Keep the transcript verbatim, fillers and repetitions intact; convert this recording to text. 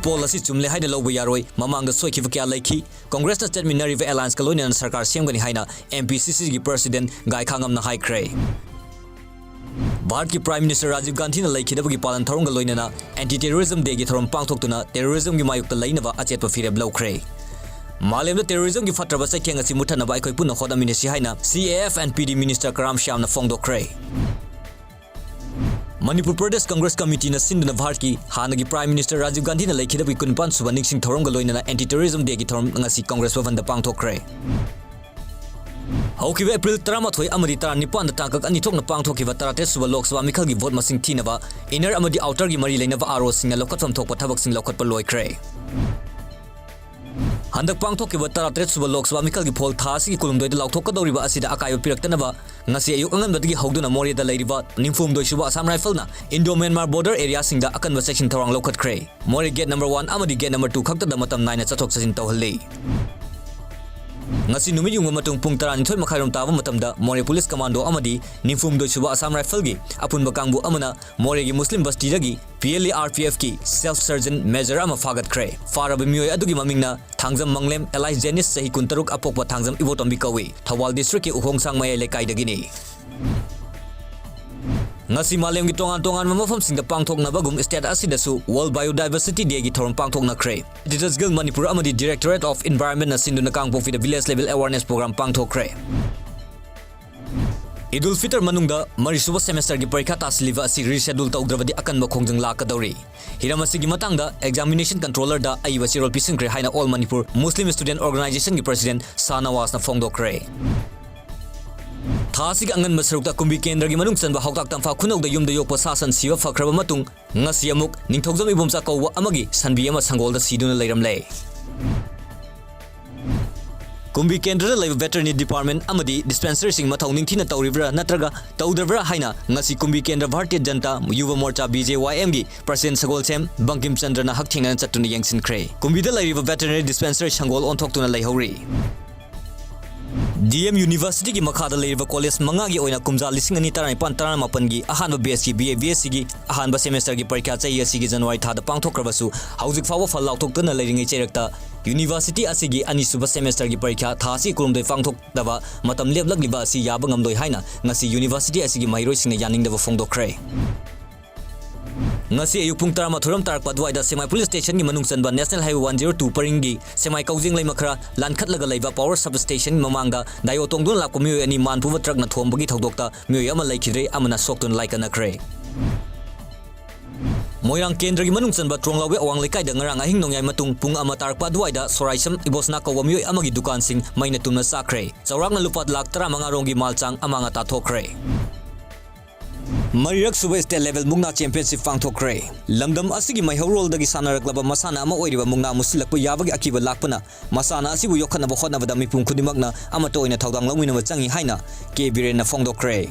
Poll ꯑꯁꯤ ꯆꯨꯝꯂꯦ ꯍꯥꯏꯅ ꯂꯧꯕ ꯌꯥꯔꯣꯏ꯫ ꯃꯃꯥꯡꯗ ꯁꯣꯏꯈꯤꯕ ꯀꯌꯥ ꯂꯩꯈꯤ꯫ ꯀꯪꯒ꯭ꯔꯦꯁꯅ ꯆꯠꯃꯤꯟꯅꯔꯤꯕ allianceꯀ ꯂꯣꯏꯅꯅ ꯁꯔꯀꯥꯔ ꯁꯦꯝꯒꯅꯤ ꯍꯥꯏꯅ M P C Cꯒꯤ president ꯒꯥꯏꯈꯥꯉꯝꯅ ꯍꯥꯏꯈ꯭ꯔꯦ꯫ ꯚꯥꯔꯠꯀꯤ Prime Minister ꯔꯥꯖꯤꯕ ꯒꯥꯟꯙꯤꯅ ꯂꯩꯈꯤꯗꯕꯒꯤ ꯄꯥꯂꯟ ꯊꯧꯔꯝꯒ ꯂꯣꯏꯅꯅ Anti Terrorism Dayꯒꯤ ꯊꯧꯔꯝ ꯄꯥꯡꯊꯣꯛꯇꯨꯅ terrorismꯒꯤ ꯃꯥꯌꯣꯛꯇ ꯂꯩꯅꯕ ꯑꯆꯦꯠꯄ ꯐꯤꯔꯦꯞ ꯂꯧꯈ꯭ꯔꯦ꯫ ꯃꯥꯂꯦꯝꯗ terrorismꯒꯤ ꯐꯠꯇ꯭ꯔꯕ ꯆꯩꯊꯦꯡ ꯑꯁꯤ ꯃꯨꯠꯊꯠꯅꯕ ꯑꯩꯈꯣꯏ ꯄꯨꯟꯅ ꯍꯣꯠꯅꯃꯤꯟꯅꯁꯤ ꯍꯥꯏꯅ C A F and P D minister ꯀꯔꯥꯝ ꯁ꯭ꯌꯥꯝꯅ ꯐꯣꯡꯗꯣꯛꯈ꯭ꯔꯦ꯫ ꯃꯅꯤꯄꯨꯔ ꯄ꯭ꯔꯗꯦꯁ ꯀꯪꯒ꯭ꯔꯦꯁ ꯀꯃꯤꯇꯤꯅ ꯁꯤꯟꯗꯨꯅ ꯚꯥꯔꯠꯀꯤ ꯍꯥꯟꯅꯒꯤ Prime Minister ꯔꯥꯖꯤꯕ ꯒꯥꯟꯙꯤꯅ ꯂꯩꯈꯤꯗꯕꯒꯤ ꯀꯨꯟꯅꯤꯄꯥꯟ ꯁꯨꯕ ꯅꯤꯡꯁꯤꯡ ꯊꯧꯔꯝꯒ ꯂꯣꯏꯅꯅ Anti Terrorism Dayꯒꯤ ꯊꯧꯔꯝ ꯉꯁꯤ ꯀꯪꯒ꯭ꯔꯦꯁ ꯚꯕꯟꯗ ꯄꯥꯡꯊꯣꯛꯈ꯭ꯔꯦ꯫ ꯍꯧꯈꯤꯕ April ꯇꯔꯥꯃꯥꯊꯣꯏ ꯑꯃꯗꯤ ꯇꯔꯥꯅꯤꯄꯥꯟꯗ ꯇꯥꯡꯀꯛ ꯑꯅꯤ ꯊꯣꯛꯅ ꯄꯥꯡꯊꯣꯛꯈꯤꯕ ꯇꯔꯥꯇꯔꯦꯠ ꯁꯨꯕ ꯂꯣꯛ ꯁꯚꯥ ꯃꯤꯈꯜꯒꯤ ꯚꯣꯠ ꯃꯁꯤꯡ ꯊꯤꯅꯕ inner ꯑꯃꯗꯤ outerꯒꯤ ꯃꯔꯤ ꯂꯩꯅꯕ ROꯁꯤꯡꯅ ꯂꯧꯈꯠꯐꯝ ꯊꯣꯛꯄ ꯊꯕꯛꯁꯤꯡ ꯂꯧꯈꯠꯄ ꯂꯣꯏꯈ꯭ꯔꯦ꯫ ꯍꯟꯗꯛ ꯄꯥꯡꯊꯣꯛꯈꯤꯕ ꯇꯔꯥꯇꯔꯦꯠ ꯁꯨꯕ ꯂꯣꯛ ꯁꯚꯥ ꯃꯤꯈꯜꯒꯤ ꯐꯣꯜ ꯊꯥ ꯑꯁꯤꯒꯤ ꯀꯨꯟꯍꯨꯝꯗꯣꯏꯗ ꯂꯥꯎꯊꯣꯛꯀꯗꯧꯔꯤꯕ ꯑꯁꯤꯗ ꯑꯀꯥꯏꯕ ꯄꯤꯔꯛꯇꯅꯕ ꯉꯁꯤ ꯑꯌꯨꯛ ꯑꯉꯟꯕꯗꯒꯤ ꯍꯧꯗꯨꯅ ꯃꯣꯔꯦꯗ ꯂꯩꯔꯤꯕ ꯅꯤꯐꯨꯍꯨꯝꯗꯣꯏ ꯁꯨꯕ Assam Riflesꯅ Indo Myanmar border areaꯁꯤꯡꯗ ꯑꯀꯟꯕ ꯆꯦꯛꯁꯤꯟ ꯊꯧꯔꯥꯡ ꯂꯧꯈꯠꯈ꯭ꯔꯦ꯫ ꯃꯣꯔꯦ gate number one ꯑꯃꯗꯤ gate number two ꯈꯛꯇꯗ ꯃꯇꯝ ꯅꯥꯏꯅ ꯆꯠꯊꯣꯛ ꯆꯠꯁꯤꯟ ꯇꯧꯍꯜꯂꯤ꯫ ꯉꯁꯤ ꯅꯨꯃꯤꯠ ꯌꯨꯡꯕ ꯃꯇꯨꯡ ꯄꯨꯡ ꯇꯔꯥꯅꯤꯊꯣꯏ ꯃꯈꯥꯏꯔꯣꯝ ꯇꯥꯕ ꯃꯇꯝꯗ ꯃꯣꯔꯦ police commando ꯑꯃꯗꯤ ꯅꯤꯐꯨꯍꯨꯝꯗꯣꯏ ꯁꯨꯕ Assam Riflesꯀꯤ ꯑꯄꯨꯟꯕ ꯀꯥꯡꯕꯨ ꯑꯃꯅ ꯃꯣꯔꯦꯒꯤ ꯃꯨꯁꯂꯤꯝ ꯕꯁꯇꯤꯗꯒꯤ P L A R P Fꯀꯤ self sergeant major ꯑꯃ ꯐꯥꯒꯠꯈ꯭ꯔꯦ꯫ ꯐꯥꯔꯕ ꯃꯤꯑꯣꯏ ꯑꯗꯨꯒꯤ ꯃꯃꯤꯡꯅ ꯊꯥꯡꯖꯝ ꯃꯪꯂꯦꯝ alias ꯖꯦꯅꯤꯁ, ꯆꯍꯤ ꯀꯨꯟꯇꯔꯨꯛ, ꯑꯄꯣꯛꯄ ꯊꯥꯡꯖꯝ ꯏꯕꯣꯇꯣꯝꯕꯤ ꯀꯧꯏ꯫ ꯊꯧꯕꯥꯜ districtꯀꯤ ꯎꯈꯣꯡꯁꯥꯡ ꯃꯌꯥꯏ ꯂꯩꯀꯥꯏꯗꯒꯤꯅꯤ꯫ ꯉꯁꯤ ꯃꯥꯂꯦꯝꯒꯤ ꯇꯣꯉꯥꯟ ꯇꯣꯉꯥꯟꯕ ꯃꯐꯝꯁꯤꯡꯗ ꯄꯥꯡꯊꯣꯛꯅꯕꯒꯨꯝ state ꯑꯁꯤꯗꯁꯨ World Biodiversity Dayꯒꯤ ꯊꯧꯔꯝ ꯄꯥꯡꯊꯣꯛꯅꯈ꯭ꯔꯦ꯫ Editor's Guild ꯃꯅꯤꯄꯨꯔ ꯑꯃꯗꯤ Directorate of Environmentꯅ ꯁꯤꯟꯗꯨꯅ ꯀꯥꯡꯄꯣꯛꯄꯤꯗ village level awareness program ꯄꯥꯡꯊꯣꯛꯈ꯭ꯔꯦ꯫ ꯏꯗꯨꯜ ꯐꯤꯇꯔ ꯃꯅꯨꯡꯗ ꯃꯔꯤꯁꯨꯕ semesterꯒꯤ ꯄꯔꯤꯈꯥ ꯇꯥꯁꯤꯜꯂꯤꯕ ꯑꯁꯤ reschedule ꯇꯧꯗ꯭ꯔꯕꯗꯤ ꯑꯀꯟꯕ ꯈꯣꯡꯖꯪ ꯂꯥꯛꯀꯗꯧꯔꯤ꯫ ꯍꯤꯔꯝ ꯑꯁꯤꯒꯤ ꯃꯇꯥꯡꯗ examination controllerꯗ ꯑꯏꯕ ꯆꯦꯔꯣꯜ ꯄꯤꯁꯤꯟꯈ꯭ꯔꯦ ꯍꯥꯏꯅ All Manipur Muslim Student Organizationꯒꯤ president ꯁꯥ ꯅꯋꯥꯖꯅ ꯐꯣꯡꯗꯣꯛꯈ꯭ꯔꯦ꯫ ꯊꯥ ꯑꯁꯤꯒꯤ ꯑꯉꯟꯕ ꯁꯔꯨꯛꯇ ꯀꯨꯝꯕꯤ ꯀꯦꯟꯗ꯭ꯔꯒꯤ ꯃꯅꯨꯡ ꯆꯟꯕ ꯍꯥꯎꯇꯥꯛ ꯇꯝꯐꯥ ꯈꯨꯅꯧꯗ ꯌꯨꯝꯗ ꯌꯣꯛꯄ ꯁꯥ ꯁꯟ ꯁꯤꯕ ꯐꯈ꯭ꯔꯕ ꯃꯇꯨꯡ, ꯉꯁꯤ ꯑꯃꯨꯛ ꯅꯤꯡꯊꯧꯖꯝ ꯏꯕꯣꯝꯆꯥ ꯀꯧꯕ ꯑꯃꯒꯤ ꯁꯟꯕꯤ ꯑꯃ ꯁꯪꯒꯣꯜꯗ ꯁꯤꯗꯨꯅ ꯂꯩꯔꯝꯂꯦ꯫ ꯀꯨꯝꯕꯤ ꯀꯦꯟꯗ꯭ꯔꯗ ꯂꯩꯕ veterinary department ꯑꯃꯗꯤ dispensaryꯁꯤꯡ ꯃꯊꯧ ꯅꯤꯡꯊꯤꯅ ꯇꯧꯔꯤꯕ꯭ꯔꯥ ꯅꯠꯇ꯭ꯔꯒ ꯇꯧꯗ꯭ꯔꯕ꯭ꯔꯥ ꯍꯥꯏꯅ ꯉꯁꯤ ꯀꯨꯝꯕꯤ ꯀꯦꯟꯗ꯭ꯔ Bharatiya Janata Yuva ꯃꯣꯔꯆꯥ, B J Y M ꯒꯤ president ꯁꯒꯣꯜꯁꯦꯝ ꯕꯪꯀꯤꯝ ꯆꯟꯗ꯭ꯔꯅ ꯍꯛꯊꯦꯡꯅꯅ ꯆꯠꯇꯨꯅ ꯌꯦꯡꯁꯤꯟꯈ꯭ꯔꯦ꯫ ꯀꯨꯝꯕꯤꯗ ꯂꯩꯔꯤꯕ veterinary dispensary ꯁꯪꯒꯣꯜ ꯑꯣꯟꯊꯣꯛꯇꯨꯅ ꯂꯩꯍꯧꯔꯤ꯫ ꯗꯤ ꯑꯦꯝ ꯌꯨꯅꯤꯚꯔꯁꯤꯇꯤꯒꯤ ꯃꯈꯥꯗ ꯂꯩꯔꯤꯕ ꯀꯣꯂꯦꯖ ꯃꯉꯥꯒꯤ ꯑꯣꯏꯅ ꯀꯨꯝꯖꯥ ꯂꯤꯁꯤꯡ ꯑꯅꯤ ꯇꯔꯥꯅꯤꯄꯥꯟ ꯇꯔꯥꯃꯥꯄꯟꯒꯤ ꯑꯍꯥꯟꯕ ꯕꯦꯆꯀꯤ ꯕꯤ ꯑꯦ ꯕꯤ ꯑꯦꯁ ꯁꯤꯒꯤ ꯑꯍꯥꯟꯕ ꯁꯦꯃꯦꯁꯇꯔꯒꯤ ꯄꯔꯤꯈ꯭ꯌꯥ ꯆꯍꯤ ꯑꯁꯤꯒꯤ ꯖꯅꯋꯥꯔꯤ ꯊꯥꯗ ꯄꯥꯡꯊꯣꯛꯈ꯭ꯔꯕꯁꯨ, ꯍꯧꯖꯤꯛ ꯐꯥꯎꯕ ꯐꯜ ꯂꯥꯎꯊꯣꯛꯇꯨꯅ ꯂꯩꯔꯤꯉꯩ ꯆꯩꯔꯛꯇ ꯌꯨꯅꯤꯚꯔꯁꯤꯇꯤ ꯑꯁꯤꯒꯤ ꯑꯅꯤꯁꯨꯕ ꯁꯦꯃꯦꯁꯇꯔꯒꯤ ꯄꯔꯤꯈ꯭ꯌꯥ ꯊꯥ ꯑꯁꯤ ꯀꯨꯟꯍꯨꯝꯗꯣꯏ ꯄꯥꯡꯊꯣꯛꯇꯕ ꯃꯇꯝ ꯂꯦꯞꯂꯛꯂꯤꯕ ꯑꯁꯤ ꯌꯥꯕ ꯉꯝꯂꯣꯏ ꯍꯥꯏꯅ ꯉꯁꯤ ꯌꯨꯅꯤꯚꯔꯁꯤꯇꯤ ꯑꯁꯤꯒꯤ ꯃꯍꯩꯔꯣꯏꯁꯤꯡꯅ ꯌꯥꯅꯤꯡꯗꯕ ꯐꯣꯡꯗꯣꯛꯈ꯭ꯔꯦ꯫ ꯉꯁꯤ ꯑꯌꯨꯛ ꯄꯨꯡ ꯇꯔꯥꯃꯥꯊꯣꯏ ꯔꯣꯝ ꯇꯥꯔꯛꯄ ꯑꯗꯨꯋꯥꯏꯗ ꯁꯦꯛꯃꯥꯏ ꯄꯨꯂꯤꯁ ꯁ꯭ꯇꯦꯁꯟꯒꯤ ꯃꯅꯨꯡ ꯆꯟꯕ national highway one zero two ꯄꯔꯤꯡꯒꯤ ꯁꯦꯛꯃꯥꯏ ꯀꯧꯖꯦꯡꯂꯩ ꯃꯈꯔ ꯂꯥꯟꯈꯠꯂꯒ ꯂꯩꯕ ꯄꯥꯋꯔ ꯁꯕ ꯁ꯭ꯇꯦꯁꯟ ꯃꯃꯥꯡꯗ ꯗꯥꯏꯑꯣ ꯇꯣꯡꯗꯨꯅ ꯂꯥꯛꯄ ꯃꯤꯑꯣꯏ ꯑꯅꯤ ꯃꯥꯟ ꯄꯨꯕ ꯇ꯭ꯔꯛꯅ ꯊꯣꯝꯕꯒꯤ ꯊꯧꯗꯣꯛꯇ ꯃꯤꯑꯣꯏ ꯑꯃ ꯂꯩꯈꯤꯗ꯭ꯔꯦ, ꯑꯃꯅ ꯁꯣꯛꯇꯨꯅ ꯂꯥꯏꯀꯠꯅꯈ꯭ꯔꯦ꯫ ꯃꯣꯏꯔꯥꯡ ꯀꯦꯟꯗ꯭ꯔꯒꯤ ꯃꯅꯨꯡ ꯆꯟꯕ ꯇ꯭ꯔꯣꯡꯂꯥꯎꯕꯤ ꯑꯋꯥꯡ ꯂꯩꯀꯥꯏꯗ ꯉꯔꯥꯡ ꯑꯍꯤꯡ ꯅꯣꯡꯌꯥꯏ ꯃꯇꯨꯡ ꯄꯨꯡ ꯑꯃ ꯇꯥꯔꯛꯄ ꯑꯗꯨꯋꯥꯏꯗ ꯁꯣꯔꯥꯏꯁꯝ ꯏꯕꯣꯁꯅꯥ ꯀꯧꯕ ꯃꯤꯑꯣꯏ ꯑꯃꯒꯤ ꯗꯨꯀꯥꯟꯁꯤꯡ ꯃꯩꯅ ꯇꯨꯝꯅ ꯆꯥꯛꯈ꯭ꯔꯦ꯫ ꯆꯥꯎꯔꯥꯛꯅ ꯂꯨꯄꯥ ꯂꯥꯈ ꯇꯔꯥꯃꯉꯥ ꯔꯣꯝꯒꯤ ꯃꯥꯜ ꯆꯥꯡ ꯑꯃꯥꯡ ꯑꯇꯥ ꯊꯣꯛꯈ꯭ꯔꯦ꯫ ꯃꯔꯤꯔꯛ ꯁꯨꯕ ꯁ꯭ꯇꯦꯠ ꯂꯦꯚꯦꯜ ꯃꯨꯛꯅꯥ ꯆꯦꯝꯄꯤꯌꯟꯁꯤꯞ ꯄꯥꯡꯊꯣꯛꯈ꯭ꯔꯦ꯫ ꯂꯝꯗꯝ ꯑꯁꯤꯒꯤ ꯃꯩꯍꯧꯔꯣꯜꯗꯒꯤ ꯁꯥꯟꯅꯔꯛꯂꯕ ꯃꯁꯥꯟꯅ ꯑꯃ ꯑꯣꯏꯔꯤꯕ ꯃꯨꯛꯅꯥ ꯃꯨꯠꯁꯤꯜꯂꯛꯄ ꯌꯥꯕꯒꯤ ꯑꯀꯤꯕ ꯂꯥꯛꯄꯅ, ꯃꯁꯥꯟꯅ ꯑꯁꯤꯕꯨ ꯌꯣꯛꯈꯠꯅꯕ ꯍꯣꯠꯅꯕꯗ ꯃꯤꯄꯨꯝ ꯈꯨꯗꯤꯡꯃꯛꯅ ꯑꯃꯠꯇ ꯑꯣꯏꯅ ꯊꯧꯗꯥꯡ ꯂꯧꯃꯤꯟꯅꯕ ꯆꯪꯏ ꯍꯥꯏꯅ ꯀꯦ ꯕꯤꯔꯦꯟꯅ ꯐꯣꯡꯗꯣꯛꯈ꯭ꯔꯦ꯫